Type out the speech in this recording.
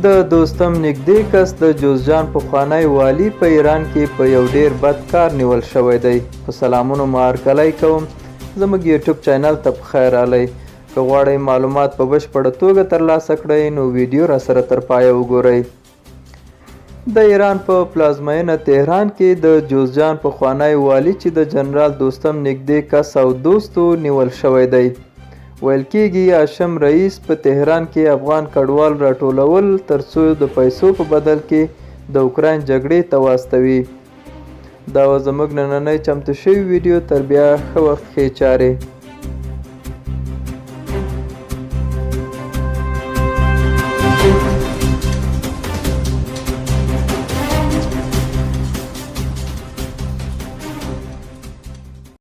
د دوستم نږدې کس د جوزجان پخوانی والي په ایران کې په یو ډیر بد کار نیول شوی دی. په سلامونو مو هرکلی کوم. زموږ یوټیوب چینل ته په خیر راغلئ. که غواړئ معلومات په بشپړه توګه ترلاسه کړئ نو ویډیو راسره تر پایه وګورئ. د ایران په پلازمینه تهران کې د جوزجان پخوانی والي چې د جنرال دوستم نږدې کس او دوست و، نیول شوی دی. ویل کېږي هاشم رئیس په تهران کې افغان کډوال راټولول ترڅو د پیسو په بدل کې د اوکراین جګړې ته واستوي. دا وه زموږ نننۍ چمتو شوې ویډیو. تر بیا ښه وخت ښې چارې.